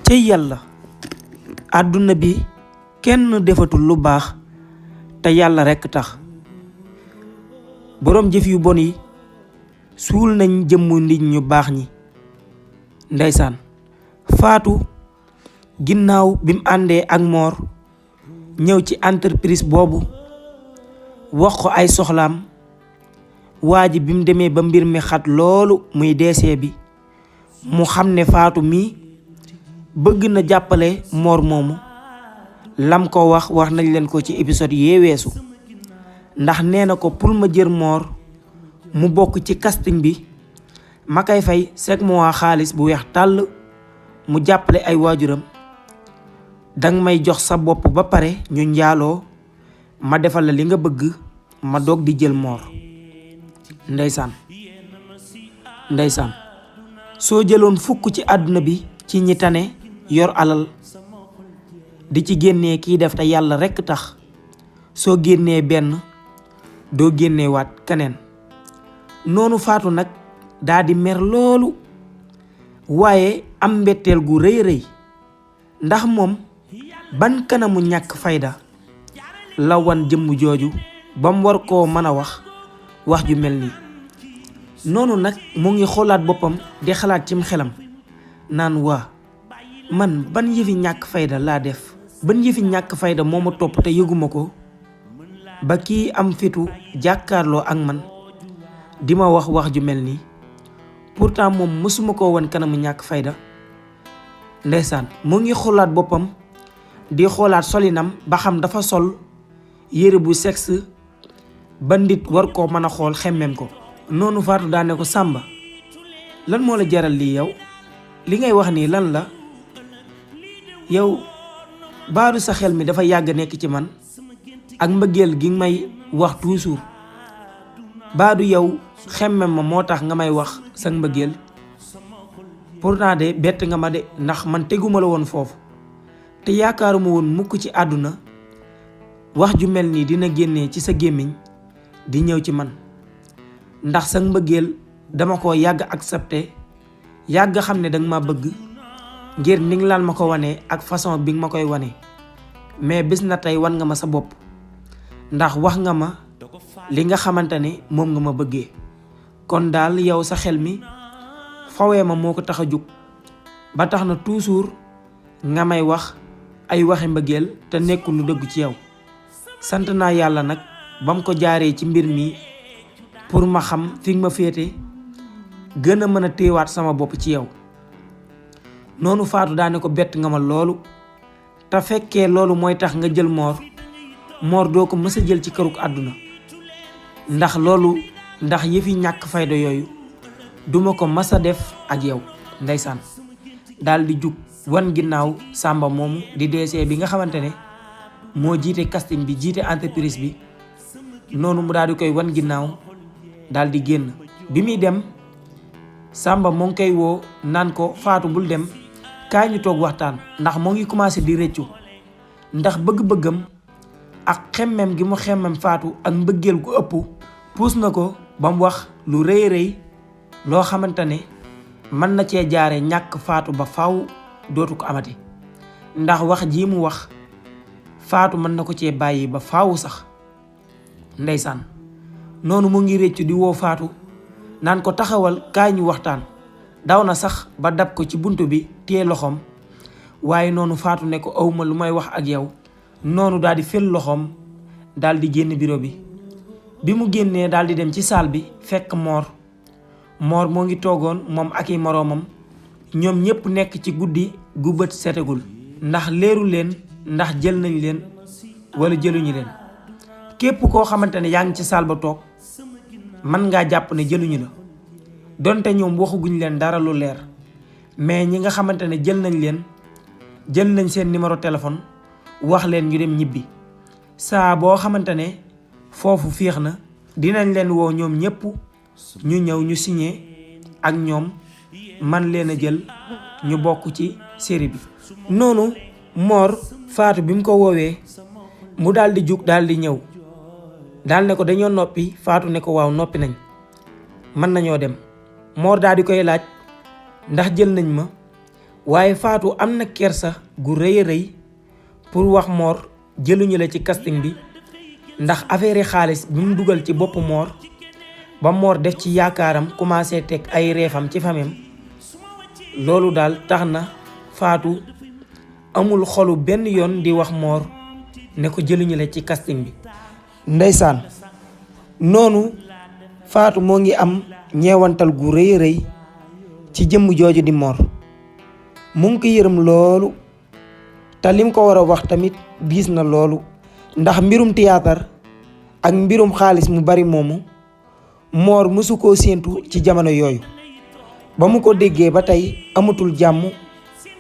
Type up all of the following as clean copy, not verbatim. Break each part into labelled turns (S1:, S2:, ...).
S1: te yàlla àdduna bi kenn defatul lu baax te yàlla rekk tax. boroom jëf yu bon yi suul nañ jëmmu nit ñu baax ñi. ndeysaan Faatu ginnaaw bi mu àndee ak Mor ñëw ci entreprise boobu wax ko ay soxlaam, waa ji bi mu demee ba mbir mi xat loolu muy DC bi mu xam ne Faatu mi bëgg na jàppale Mor moomu. lam ko wax nañ leen ko ci épisode yee weesu, ndax nee na ko pour ma jër Mor mu bokk ci casting bi ma koy fay chaque mois xaalis bu weex tàll mu jàppale ay waajuram. danga may jox sa bopp ba pare ñu njaaloo ma defal la li nga bëgg ma doog di jël Mor. ndeysaan soo jëloon fukk ci àdduna bi ci ñi tane yor alal di ci génnee kiy def te yàlla rekk tax, soo génnee benn doo génnee waat keneen. noonu Faatu nag daa di mer loolu, waaye am mbetteel gu rëy rëy, ndax moom ban kanamu ñàkk fayda la wan jëmm jooju ba mu war koo mën a wax ju mel nii. noonu nag mu ngi xoolaat boppam di xalaat cim xelam naan waa man ban yëfi ñàkk fayda laa def, ban yëfi ñàkk fayda moo ma topp te yëguma ko ba kii am fitu jàkkaarloo ak man di ma wax ju mel nii, pourtant moom mësuma ko wan kanamu ñàkk fayda. ndeysaan mu ngi xoolaat boppam di xoolaat solinam ba xam dafa sol yére bu sexe ba nit war koo mën a xool xemmem ko. noonu Faatu daane ko Sàmba lan moo la jaral lii yow, li ngay wax nii lan la yow, baadu sa xel mi dafa yàgg nekk ci man ak mbëggeel gi may wax toujours, baadu yow xemmem ma moo tax nga may wax sa mbëggeel. pourtant de bett nga ma de, ndax man teguma la woon foofu te yaakaaruma woon mukk ci àdduna wax ju mel nii dina génnee ci sa gémmiñ di ñëw ci man, ndax sa mbëggeel dama ko yàgg accepté, yàgg xam ne danga ma bëgg ngir ni nga laan ma ko wanee ak façon bi nga ma koy wane. mais bis na tey wan nga ma sa bopp, ndax wax nga ma li nga xamante ne moom nga ma bëggee. kon daal yow sa xel mi fawee ma moo ko tax a jug ba tax na toujours nga may wax ay waxi mbëggeel te nekkul lu dëgg ci yow. sant naa yàlla nag ba mu ko jaaree ci mbir mi pour ma xam fi nga ma féete, gën a mën a téewaat sama bopp ci yow. noonu Faatu daane ko bett nga ma loolu, te fekkee loolu mooy tax nga jël Mor doo ko mës a jël ci këruk àdduna, ndax yëfi ñàkk fayda yooyu duma ko mës a def ak yow. ndeysaan daal di jug wan ginnaaw Sàmba moomu di DC bi nga xamante ne moo jiite casting bi, jiite entreprise bi. noonu mu daal di koy wan ginnaaw daal di génn. bi muy dem Sàmba moo ngi koy woo naan ko Faatu bul dem, kaay ñu toog waxtaan, ndax moo ngi commencé di rëccu, ndax bëgg-bëggam ak xemmem gi mu xemmem Faatu ak mbëggeel gu ëpp puus na ko ba mu wax lu rëy rëy loo xamante ne mën na cee jaare ñàkk Faatu ba faw dootu ko amati. ndax wax ji mu wax Faatu mën na ko cee bàyyi ba faaw sax. ndeysaan noonu mu ngi rëccu di woo Faatu naan ko taxawal kaay ñu waxtaan. daw na sax ba dab ko ci buntu bi téye loxoom, waaye noonu Faatu ne ko awma lu may wax ak yow. noonu daal di fel loxoom daal di génn bureau bi. bi mu génnee daal di dem ci salle bi fekk Mor moo ngi toogoon moom ak i moroomam. ñoom ñépp nekk ci guddi gu bët setegul, ndax leeru leen ndax jël nañ leen wala jëluñu leen. képp koo xamante ne yaa ngi ci salle ba toog mën ngaa jàpp ne jëluñu la, donte ñoom waxaguñ leen dara lu leer. mais ñi nga xamante ne jël nañ seen numéro téléphone wax leen ñu dem ñibbi. saa boo xamante ne foofu féex na dinañ leen woo ñoom ñépp ñu ñëw ñu signé ak ñoom man leen a jël ñu bokk ci série bi. noonu Mor Faatu bi mu ko woowee mu daal di jug daal di ñëw daal ne ko dañoo noppi. Faatu ne ko waaw noppi nañ, mën nañoo dem. Mor daal di koy laaj ndax jël nañ ma waaye Fatou am na kersa gu rëy a rëy pour wax Mor jëluñu la ci casting bi ndax affaire xaalis bi mu dugal ci boppu Mor ba Mor def ci yaakaaram commencé teg ay reefam ci famem loolu daal tax na Fatou amul xolu benn yoon di wax Mor ne ko jëluñu la ci casting bi. ndeysaan noonu Fatou moo ngi am ñeewantal gu rëy a rëy ci jëmm jooju di Mor mu ngi ko yërëm loolu te lim ko war a wax tamit diis na loolu ndax mbirum théâtre ak mbirum xaalis mu bari moomu Mor mësu koo séentu ci jamono yooyu ba mu ko déggee ba tey amatul jàmm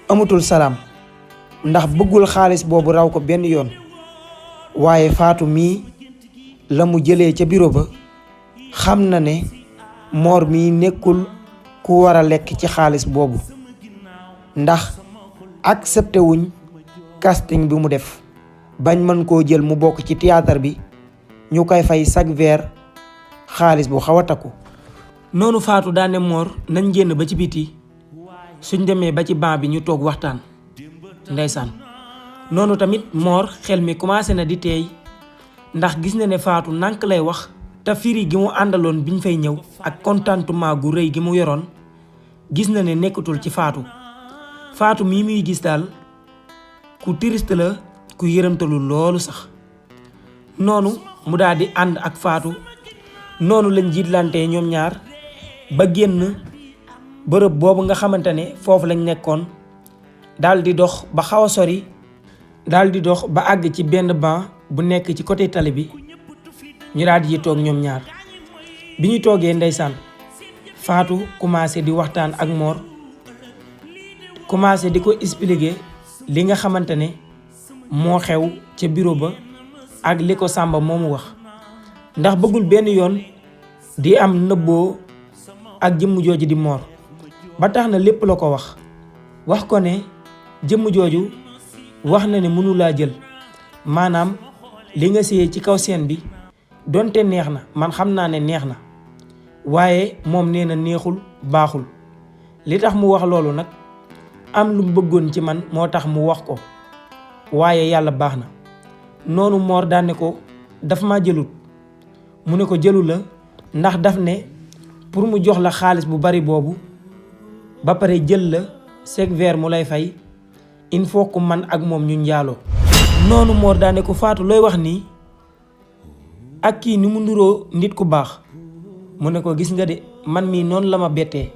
S1: amatul salaam ndax bëggul xaalis boobu raw ko benn yoon waaye Fatou mii la mu jëlee ca bureau ba xam na ne Mor mii nekkul ku war a lekk ci xaalis boobu ndax accepté wuñ casting bi mu def bañ mën koo jël mu bokk ci théâtre bi ñu koy fay chaque weer xaalis bu xaw a takku. noonu Fatou daane Mor nañ génn ba ci biti suñ demee ba ci banc bi ñu toog waxtaan ndeysaan noonu tamit Mor xel mi commencé na di teey ndax gis na ne Fatou nànk lay wax te firi gi mu àndaloon biñ fay ñëw ak contentement gu rëy gi mu yoroon gis na ne nekkatul ci Fatou mii muy gis daal ku triste la ku yërëmtalu loolu sax noonu mu daal di ànd ak Fatou noonu lañ jiitlante ñoom ñaar ba génn bërëb boobu nga xamante ne foofu lañ nekkoon daal di dox ba xaw a sori daal di dox ba àgg ci benn banc bu nekk ci côté tali bi ñu daal di toog ñoom ñaar bi ñu toogee ndeysaan Fatou commencé di waxtaan ak Mor commencé di ko expliquer li nga xamante ne moo xew ca bureau ba ak li ko Samba moomu wax ndax bëggul benn yoon di am nëbboo ak jëmm jooju di Mor ba tax na lépp la ko wax ko ne jëmm jooju wax na ne mënu laa jël maanaam li nga séyee ci kaw scène bi donte neex na man xam naa ne neex na waaye moom nee na neexul baaxul li tax mu wax loolu nag am lu mu bëggoon ci man moo tax mu wax ko waaye yàlla baax na noonu Mor daan ne ko daf ma jëlut mu ne ko jëlu la ndax daf ne pour mu jox la xaalis bu bari boobu ba pare jël la chaque weer mu lay fay il faut que man ak moom ñu njaaloo noonu Mor daan ne ko Fatou looy wax nii ak kii ni mu nduroo nit ku baax mu ne ko gis nga de man mii noonu la ma bettee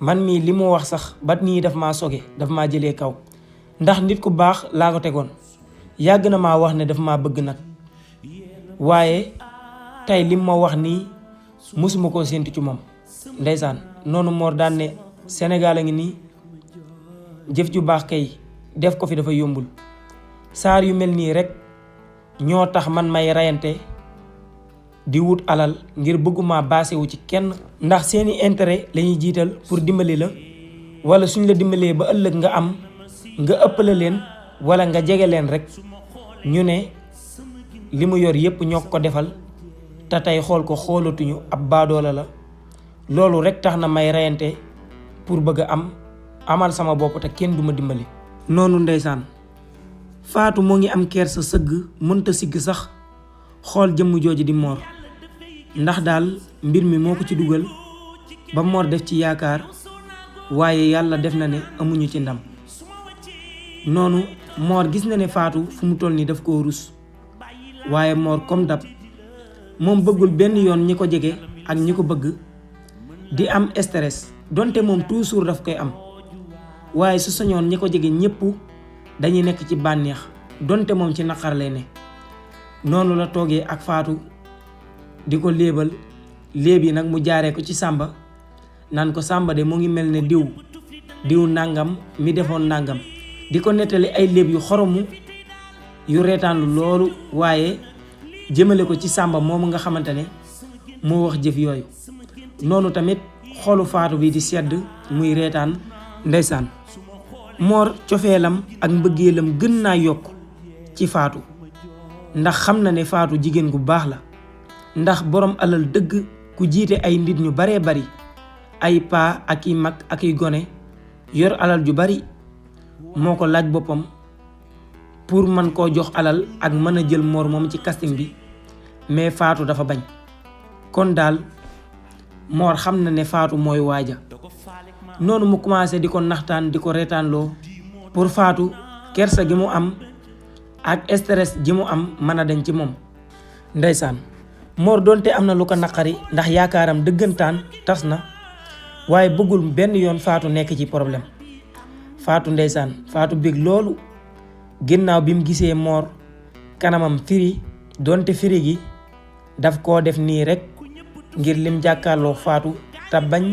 S1: man mii li mu wax sax ba nii daf maa soge daf maa jëlee kaw ndax nit ku baax laa ko tegoon yàgg na maa wax ne daf maa bëgg nag waaye tey lim ma wax nii mësuma koo séntu ci moom ndeysaan noonu Mor daan ne Sénégal a ngi nii jëf ju baax kay def ko fi dafa yombul saar yu mel nii rek ñoo tax man may rayante di wut alal ngir bëgguma baasewu ci kenn ndax seeni intérêt lañuy jiital pour dimbali la wala suñ la dimbalee ba ëllëg nga am nga ëppale leen wala nga jege leen rek ñu ne li mu yor yépp ñoo ko defal te tey xool ko xoolatuñu ab baadoola la loolu rek tax na may reyante pour bëgg a amal sama bopp te kenn duma dimbali. noonu ndeysaan Fatou moo ngi am kersa sëgg mënta sigg sax xool jëmm jooju di Mor ndax daal mbir mi moo ko ci dugal ba Mor def ci yaakaar waaye yàlla def na ne amuñu ci ndam noonu Mor gis na ne Fatou fu mu toll nii daf koo rus waaye Mor comme dab moom bëggul benn yoon ñi ko jege ak ñi ko bëgg di am stress donte moom toujours daf koy am waaye su sañoon ñi ko jege ñépp dañuy nekk ci bànneex donte moom ci naqar lay ne noonu la toogee ak Fatou di ko léebal léeb yi nag mu jaaree ko ci Samba naan ko Samba de mu ngi mel ne diw nàngam mi defoon nàngam di ko nettali ay léeb yu xoromu yu reetaanlu loolu waaye jëmale ko ci Samba moomu nga xamante ne moo wax jëf yooyu noonu tamit xolu Fatou bi di sedd muy reetaan ndeysaan Mor cofeelam ak mbëggeelam gën naa yokk ci Fatou ndax xam na ne Fatou jigéen gu baax la ndax borom alal dëgg ku jiite ay nit ñu baree bari ay paa ak i mag ak i gone yor alal ju bari moo ko laaj boppam pour man koo jox alal ak mën a jël Mor moom ci casting bi, mais Fatou dafa bañ. kon daal Mor xam na ne Fatou mooy waaja. noonu mu commencé di ko naxtaan di ko reetaanloo pour Fatou kersa gi mu am ak stress gi mu am mën a dañ ci moom. ndeysaan Mor doonte am na lu ko naqari ndax yaakaaram dëggantaan tas na, waaye bëggul benn yoon Fatou nekk ci problème. Fatou ndeysaan Fatou bég loolu ginnaaw bi mu gisee Mor kanamam firi, doonte firi gi daf koo def nii rek ngir lim jàkkaarloo Fatou te bañ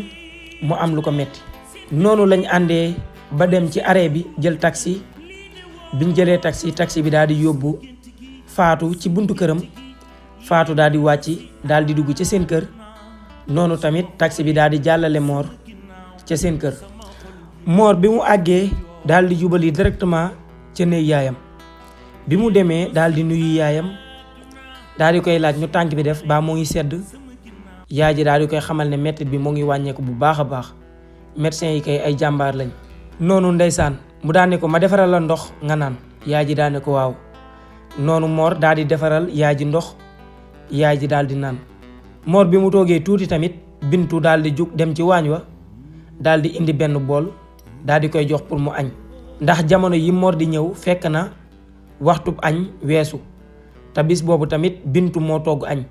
S1: mu am lu ko metti. noonu lañ àndee ba dem ci arrêt bi jël taxi. biñ jëlee taxi bi daal di yóbbu Fatou ci buntu këram. Fatou daal di wàcc daal di dugg ca seen kër. noonu tamit taxi bi daal di jàllale Mor ca seen kër. Mor bi mu àggee daal di jubali directement ca néeg yaayam. bi mu demee daal di nuyu yaayam daal di koy laaj ñu tànk bi def baa moo ngi sedd. yaay ji daal di koy xamal ne mettit bi moo ngi wàññeeku bu baax a baax, médecin yi kay ay jàmbaar lañ. noonu ndeysaan mu daane ko ma defaral la ndox nga naan. yaay ji daane ko waaw. noonu Mor daal di defaral yaay ji ndox, yaay ji daal di naan. Mor bi mu toogee tuuti tamit Bintu daal di jug dem ci waañ wa daal di indi benn bool daal di koy jox pour mu añ, ndax jamono yi Mor di ñëw fekk na waxtub añ weesu te bis boobu tamit Bintu moo togg añ.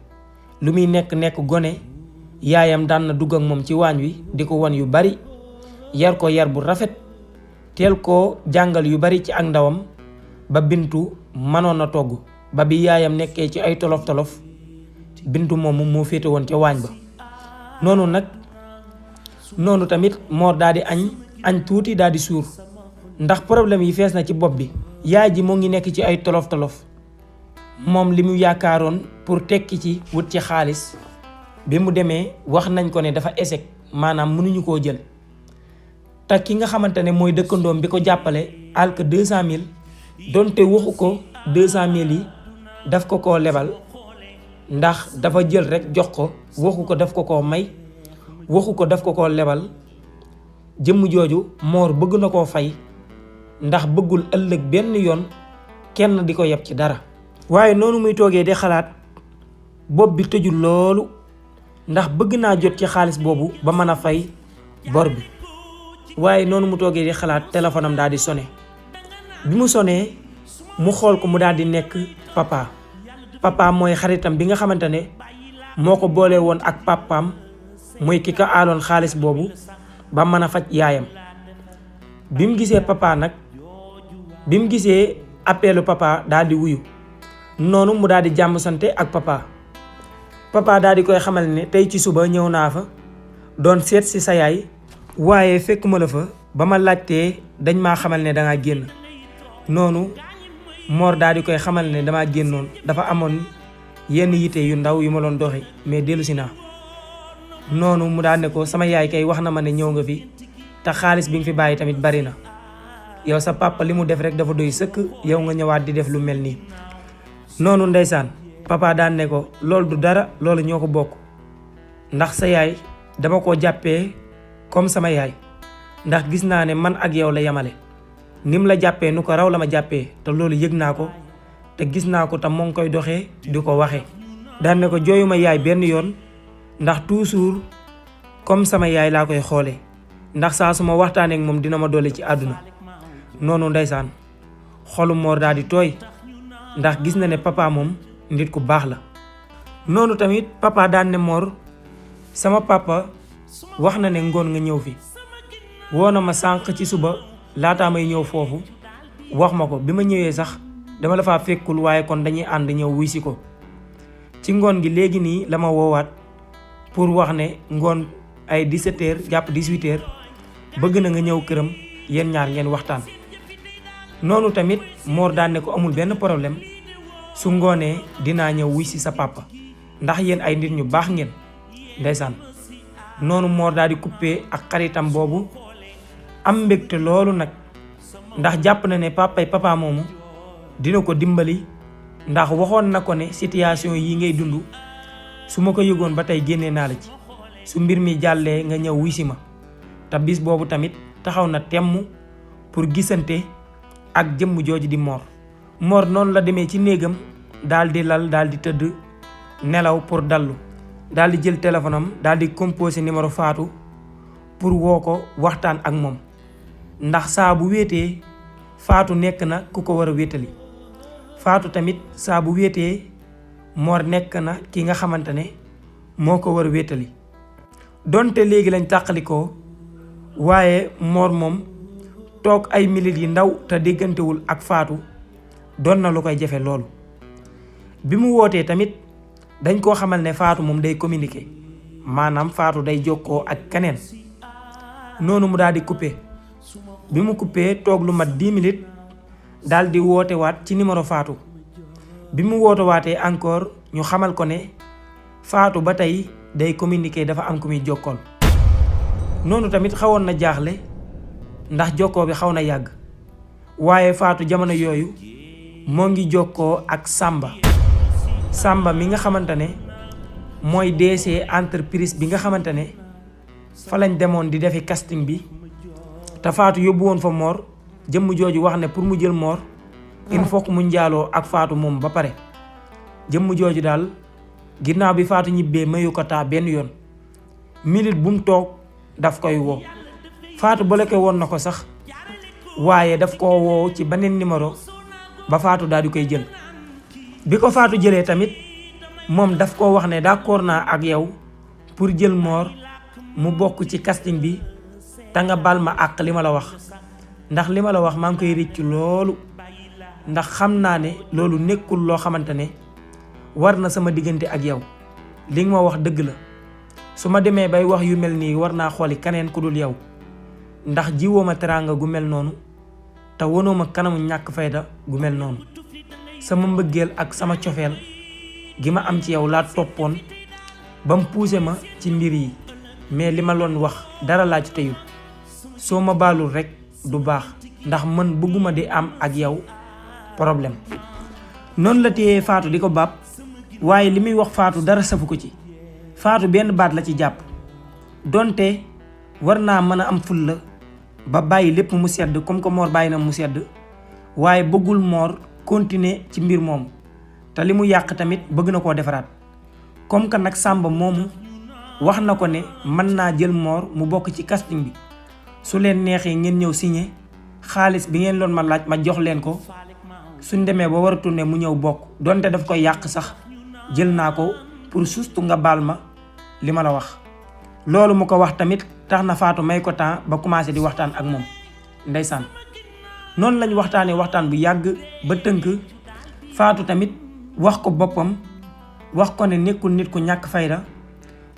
S1: lu muy nekk gone yaayam daan na dugg ak moom ci waañ wi di ko wan yu bari, yar ko yar bu rafet, teel koo jàngal yu bari ci ak ndawam ba Bintu mënoon na togg. ba bi yaayam nekkee ci ay tolof-tolof Bintu moomu moo féete woon ca waañ ba. noonu tamit Mor daal di añ tuuti daal di suur ndax problème yi fees na ci bopp bi. yaay ji moo ngi nekk ci ay tolof-tolof, moom li mu yaakaaroon pour tekki ci wut ci xaalis bi mu demee wax nañ ko ne dafa échec, maanaam mënuñu koo jël. te ki nga xamante ne mooy dëkkandoom bi ko jàppale alk 200 000 donte waxu ko 200 000 yi daf ko koo lebal, ndax dafa jël rek jox ko, waxu ko daf ko koo may, waxu ko daf ko koo lebal. jëmm jooju Mor bëgg na koo fay ndax bëggul ëllëg benn yoon kenn di ko yeb ci dara. waaye noonu muy toogee di xalaat bopp bi tëjul loolu ndax bëgg naa jot ci xaalis boobu ba mën a fay bor bi. waaye noonu mu toogee di xalaat téléphone am daal di sonné. bi mu sonné mu xool ko mu daal di nekk papa mooy xaritam bi nga xamante ne moo ko boole woon ak papaam, mooy ki ko aaloon xaalis boobu ba mën a faj yaayam. bi mu gisee papa nag bi mu gisee appelu papa daal di wuyu. noonu mu daal di jàmm sante ak papa daal di koy xamal ne tey ci suba ñëw naa fa doon seet si sa yaay, waaye fekk ma la fa ba ma laajtee dañ maa xamal ne dangaa génn. noonu Mor daal di koy xamal ne damaa génnoon, dafa amoon yenn yite yu ndaw yu ma doon doxi mais dellusi naa. noonu mu daal ne ko sama yaay kay wax na ma ne ñëw nga fi te xaalis bi nga fi bàyyi tamit bari na, yow sa papa li mu def rek dafa doy sëkk, yow nga ñëwaat di def lu mel nii. noonu ndeysaan papa daan ne ko loolu du dara, loolu ñoo ko bokk, ndax sa yaay dama koo jàppee comme sama yaay, ndax gis naa ne man ak yow la yemale. nim la jàppee nu ko raw la ma jàppee te loolu yëg naa ko te gis naa ko te moo ngi koy doxee di ko waxee. daan ne ko jooyuma yaay benn yoon ndax toujours comme sama yaay laa koy xoolee, ndax saa su ma waxtaanee ak moom dina ma doole ci àdduna. noonu ndeysaan xolu Mor daal di tooy ndax gis na ne papa moom nit ku baax la. noonu tamit papa daan ne Mor sama papa wax na ne ngoon nga ñëw fi, woo na ma sànq ci suba laataa may ñëw foofu wax ma ko. bi ma ñëwee sax dama la faa fekkul, waaye kon dañuy ànd ñëw wuy si ko. ci ngoon gi léegi nii la ma woowaat pour wax ne ngoon ay 17h jàpp 18h bëgg na nga ñëw këram yéen ñaar ngeen waxtaan. noonu tamit Mor daan ne ko amul benn problème, su ngoonee dinaa ñëw wuy si sa papa ndax yéen ay nit ñu baax ngeen. ndeysaan noonu Mor daal di coupé ak xaritam boobu am mbégte loolu nag, ndax jàpp na ne papa moomu dina ko dimbali, ndax waxoon na ko ne situation yi ngay dund su ma ko yëgoon ba tey génnee naa la ci, su mbir mi jàllee nga ñëw wuy si ma. te bis boobu tamit taxaw na temm pour gisante ak jëmm jooju di Mor. Mor noonu la demee ci néegam daal di lal daal di tëdd nelaw pour dallu daal di jël téléphone am daal di composé numéro Fatou pour woo ko waxtaan ak moom ndax saa bu wéetee Fatou nekk na ku ko war a wéetali. Fatou tamit saa bu wéetee Mor nekk na ki nga xamante ne moo ko war a wéetali. donte léegi lañ tàqalikoo waaye Mor moom toog ay minutes yi ndaw te déggantewul ak Fatou doon na lu koy jafe loolu. bi mu wootee tamit dañ koo xamal ne Fatou moom day communiquer maanaam Fatou day jokkoo ak keneen noonu mu daal di coupé. bi mu coupé toog lu mat 10 minutes daal di woote waat ci numéro Fatou. bi mu woote waatee encore ñu xamal ko ne Fatou ba tey day communiquer dafa am ku muy jokkool. noonu tamit xawoon na jaaxle ndax jokkoo bi xaw na yàgg waaye Fatou jamono yooyu moo ngi jokkoo ak Samba mi nga xamante ne mooy DC entreprise bi nga xamante ne fa lañ demoon di defi casting bi te Fatou yóbbu woon fa Mor. jëmm jooju wax ne pour mu jël Mor il faut que mu njaaloo ak Fatou moom ba pare. jëmm jooju daal ginnaaw bi Fatou ñibbee mayu ko taa benn yoon minute bu mu toog daf koy woo. Fatou bloqué woon na ko sax waaye daf koo woo ci beneen numéro ba Fatou daal di koy jël. bi ko Fatou jëlee tamit moom daf koo wax ne d'accord naa ak yow pour jël Mor mu bokk ci casting bi te nga bal ma àq li ma la wax ndax li ma la wax maa ngi koy rëccu loolu ndax xam naa ne loolu nekkul loo xamante ne war na sama diggante ak yow. li nga ma wax dëgg la su ma demee bay wax yu mel nii war naa xooli keneen ku dul yow ndax jiwoo ma teraanga gu mel noonu te wonoo ma kanamu ñàkk fayda gu mel noonu. sama mbëggeel ak sama cofeel gi ma am ci yow laa toppoon ba mu poussé ma ci mbir yi mais li ma loon wax dara laa ci teyul soo ma baalul rekk du baax ndax man bëgguma di am ak yow problème. noonu la téyee Fatou di ko baab waaye li muy wax Fatou dara safu ko ci. Fatou benn baat la ci jàpp donte war naa mën a am fulla ba bàyyi lépp mu sedd comme que Mor bàyyi na mu sedd waaye bëggul Mor continuer ci mbir moomu te li mu yàq tamit bëgg na koo defaraat. comme que nag Samba moomu wax na ko ne mën naa jël Mor mu bokk ci casting bi su leen neexee ngeen ñëw signé xaalis bi ngeen loon ma laaj ma jox leen ko suñ demee ba war a tourné mu ñëw bokk donte daf koy yàq sax jël naa ko pour surtout nga baal ma li ma la wax. loolu mu ko wax tamit tax na Fatou may ko temps ba commencé di waxtaan ak moom ndeysaan. noonu lañ waxtaanee waxtaan bu yàgg ba tënk Fatou tamit wax ko boppam wax ko ne nekkul nit ku ñàkk fayda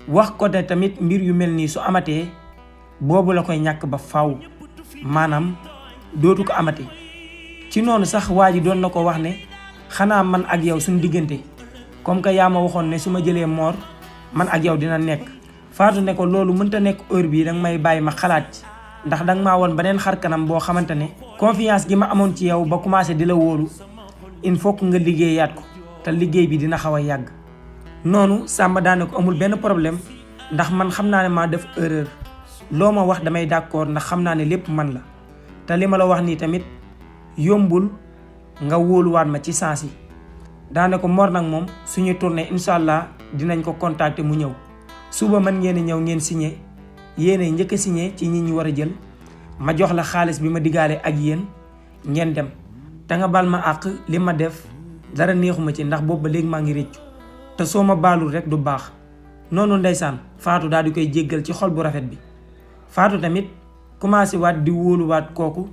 S1: wax ko ne tamit mbir yu mel nii su amatee boobu la koy ñàkk ba faw maanaam dootu ko amati. ci noonu sax waa ji doon na ko wax ne xanaa man ak yow suñu diggante comme que yaa ma waxoon ne su ma jëlee Mor man ak yow dina nekk. Fatou ne ko loolu mënta nekk heure bii danga may bàyyi ma xalaat ci ndax danga maa woon beneen xar kanam boo xamante ne confiance gi ma amoon ci yow ba commencé di la wóolu il faut que nga liggéeyaat ko te liggéey bi dina xaw a yàgg. noonu Samba daane ko amul benn problème ndax man xam naa ne maa def erreur loo ma wax damay d'accord ndax xam naa ne lépp man la te li ma la wax nii tamit yombul nga wóoluwaat ma ci sens yi. daane ko Mor nag moom suñuy tourné incha allah dinañ ko contacter mu ñëw suba mën ngeen a ñëw ngeen signé yéenay njëkk a signé ci ñi ñu war a jël ma jox la xaalis bi ma digaale ak yéen ngeen dem te nga baal ma àq li ma def dara neexuma ci ndax boobu ba léegi maa ngi rëccu te soo ma baalul rek du baax. noonu ndeysaan Fatou daal di koy jéggal ci xol bu rafet bi. Fatou tamit commencé waat di wóoluwaat kooku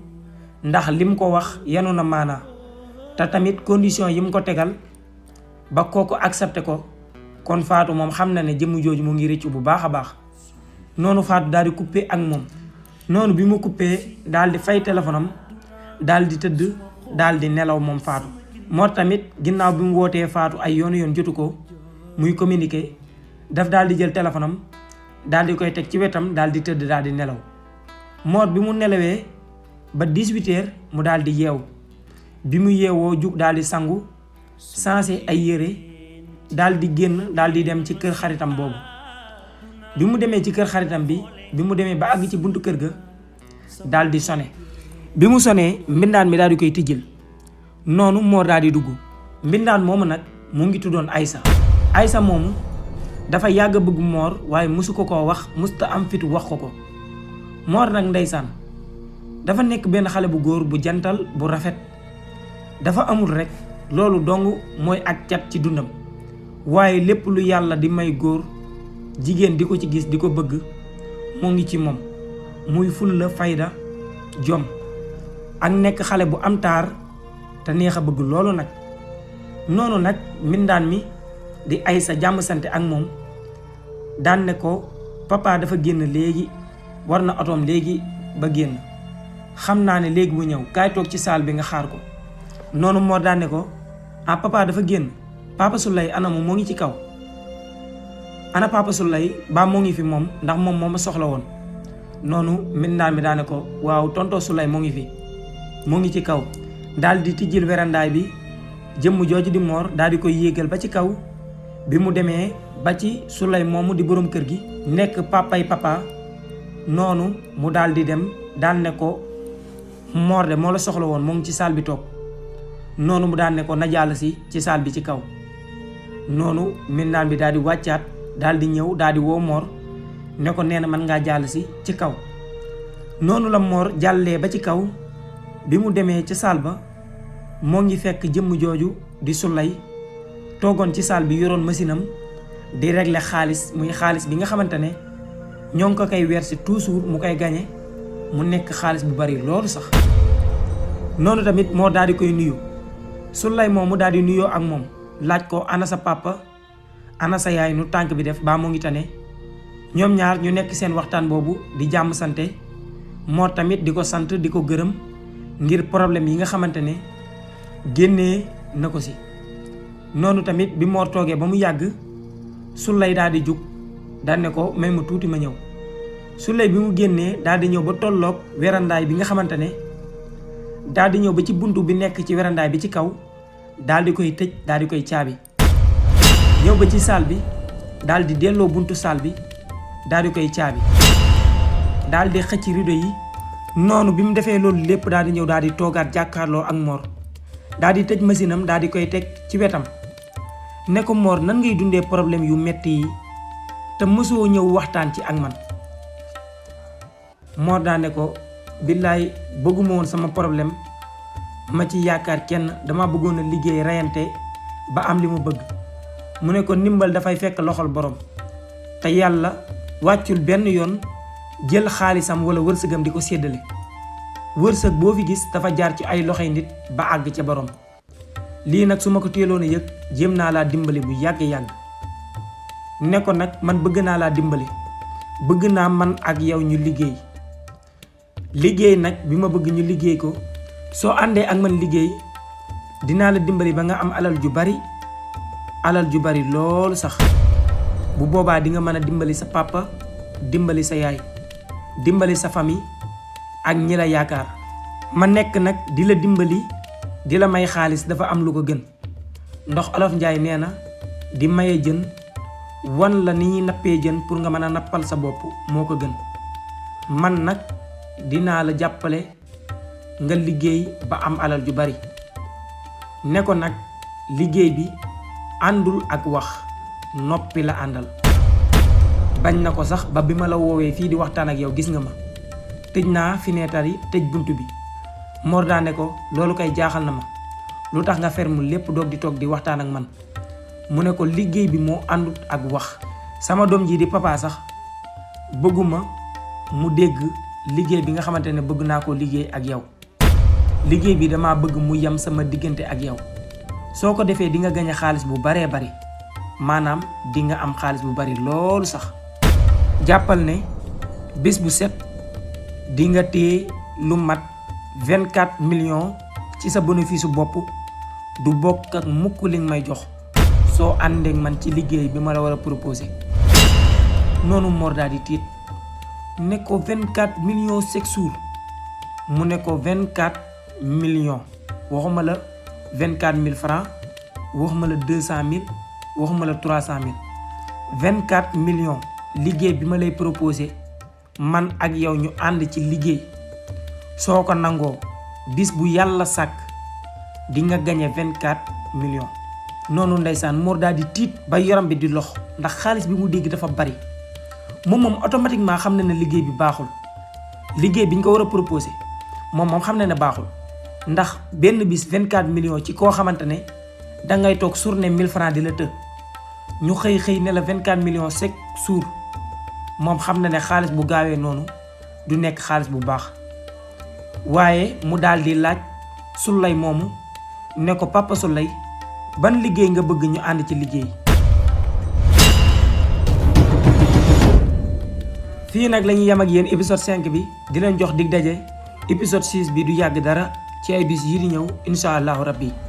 S1: ndax lim ko wax yanu na maanaa te tamit condition yi mu ko tegal ba kooku accepté ko kon Fatou moom xam na ne jëmm jooju mu ngi rëccu bu baax a baax. noonu Fatou daal di coupé ak moom noonu bi mu coupé daal di fay téléphone am daal di tëdd daal di nelaw moom Fatou. Mor tamit ginnaaw bi mu wootee Fatou ay yoon jotu ko muy communiquer daf daal di jël téléphone am daal di koy teg ci wetam daal di tëdd daal di nelaw. Mor bi mu nelawee ba 18h mu daal di yeewu bi mu yeewoo jug daal di sangu changé ay yére daal di génn daal di dem ci kër xaritam boobu. bi mu demee ci kër xaritam bi mu demee ba àgg ci buntu kër ga daal di sone. bi mu sonee mbindaan mi daal di koy tijjil noonu Mor daal di dugg. mbindaan moomu nag mu ngi tuddoon Aysa moomu dafa yàgg a bëgg Mor waaye mosu ko koo wax, musta am fitu wax ko. Mor nag ndeysaan dafa nekk benn xale bu góor bu jantal bu rafet, dafa amul rek loolu dong mooy ak cat ci dundam, waaye lépp lu yàlla di may góor jigéen di ko ci gis di ko bëgg moo ngi ci moom, muy fulla fayda jom ak nekk xale bu am taar te neex a bëgg loolu nag. noonu nag mbindaan mi di Aysa jàmm sante ak moom daan ne ko papa dafa génn léegi, war na otoom léegi ba génn, xam naa ne léegi mu ñëw, kaay toog ci saal bi nga xaar ko. noonu Mor daan ne ko ah papa dafa génn, papa Souley ana moo ngi ci kaw, ana papa Souley ba moo ngi fi moom ndax moom moo ma soxla woon. noonu mbindaan mi daan ne ko waaw tonton Souley moo ngi fi, moo ngi ci kaw. daal di tijjil werandaay bi, jëmm jooju di Mor daal di koy yéegal ba ci kaw. bi mu demee ba ci Souley moomu di borom kër gi nekk papay papa, noonu mu daal di dem daan ne ko Mor de moo la soxla woon, moo ngi ci saal bi toog. noonu mu daan ne ko na jàll si ci saal bi ci kaw. noonu mbindaan bi daal di wàccaat daal di ñëw daal di woo Mor ne ko nee na mën ngaa jàll si ci kaw. noonu la Mor jàllee ba ci kaw. bi mu demee ca saal ba moo ngi fekk jëmm jooju di Souley toogoon ci saal bi yoroon machine am di régler xaalis, muy xaalis bi nga xamante ne ñoo ngi ko koy verser toujours mu koy gañe, mu nekk xaalis bu bari loolu sax. noonu tamit moo daal di koy nuyu. Souley moomu daal di nuyoo ak moom laaj ko ana sa papa ana sa yaay nu tànk bi def baa moo ngi tane. ñoom ñaar ñu nekk seen waxtaan boobu di jàmm sante, Mor tamit di ko sant di ko gërëm ngir problème yi nga xamante ne génnee na ko si. noonu tamit bi Mor toogee ba mu yàgg Souley daal di jug daal ne ko may ma tuuti ma ñëw. Souley bi mu génnee daal di ñëw ba tolloog werandaay bi nga xamante ne daal di ñëw ba ci buntu bi nekk ci werandaay bi ci kaw, daal di koy tëj daal di koy caabi. ñëw ba ci saal bi daal di delloo buntu saal bi daal di koy caabi, daal di xëcc rido yi. noonu bi mu defee loolu lépp daal di ñëw daal di toogaat jàkkaarloo ak Mor, daal di tëj machine am daal di koy teg ci wetam ne ko Mor nan ngay dundee problème yu metti yi te mësoo ñëw waxtaan ci ak man. Mor daa ne ko billaay bëgguma woon sama problème ma ci yaakaar kenn, dama bëggoon a liggéey reyante ba am li mu bëgg. mu ne ko ndimbal dafay fekk loxol borom, te yàlla wàccul benn yoon jël xaalisam wala wërsëgam di ko séddale. wërsëg boo fi gis dafa jaar ci ay loxoy nit ba àgg ca borom. lii nag su ma ko teeloon a yëg jéem naa laa dimbali bu yàgg-yàgg. ne ko nag man bëgg naa laa dimbali, bëgg naa man ak yow ñu liggéey nag bi ma bëgg ñu liggéey ko, soo àndee ak man liggéey dinaa la dimbali ba nga am alal ju bari loolu sax. bu boobaa di nga mën a dimbali sa papa, dimbali sa yaay, dimbali sa famille ak ñi la yaakaar. ma nekk nag di la dimbali di la may xaalis dafa am lu ko gën. ndox Olof Njaay nee na di maye jën wan la ni ñuy nappee jën pour nga mën a nappal sa bopp moo ko gën. man nag dinaa la jàppale nga liggéey ba am alal ju bari. ne ko nag liggéey bi àndul ak wax, noppi la àndal. bañ na ko sax ba bi ma la woowee fii di waxtaan ak yow gis nga ma tëj naa fenêtre yi, tëj bunt bi. Mor daa ne ko loolu kay jaaxal na ma, lu tax nga ferme lépp doog di toog di waxtaan ak man. mu ne ko liggéey bi moo àndut ak wax. sama doom ji di papa sax bëgguma mu dégg liggéey bi nga xamante ne bëgg naa ko liggéey ak yow. liggéey bi dama bëgg mu yem sama diggante ak yow. soo ko defee di nga gañe xaalis bu baree bari, maanaam di nga am xaalis bu bari loolu sax. jàppal ne bés bu set di nga téye lu mat 24 millions ci sa bénéfice bopp, du bokk ak mukk li nga may jox soo àndeek man ci liggéey bi ma la war a proposé. noonu Mor daal di tiit ne ko 24 millions chaque jour. mu ne ko 24 millions, waxuma la 24 000 francs, waxuma la 200 000, waxuma la 300 000. 24 millions liggéey bi ma lay proposé man ak yow ñu ànd ci liggéey soo ko nangoo bis bu yàlla sàkk di nga gañe 24 millions. noonu ndeysaan Mor daal di tiit ba yaram bi di lox ndax xaalis bi mu dégg dafa bari. moom automatiquement xam na ne liggéey bi baaxul, liggéey bi ñu ko war a proposé moom xam na ne baaxul ndax benn bis 24 millions ci koo xamante ne dangay toog journée 1000 francs di la të ñu xëy ne la 24 millions chaque jour. moom xam na ne xaalis bu gaawee noonu du nekk xaalis bu baax, waaye mu daal di laaj Souley moomu ne ko Papa Souley ban liggéey nga bëgg ñu ànd ci liggéey. fii nag la ñuy yem ak yéen épisode 5 bi di leen jox dig daje épisode 6 bi du yàgg dara ci ay bis yi di ñëw incha allahu rabbi.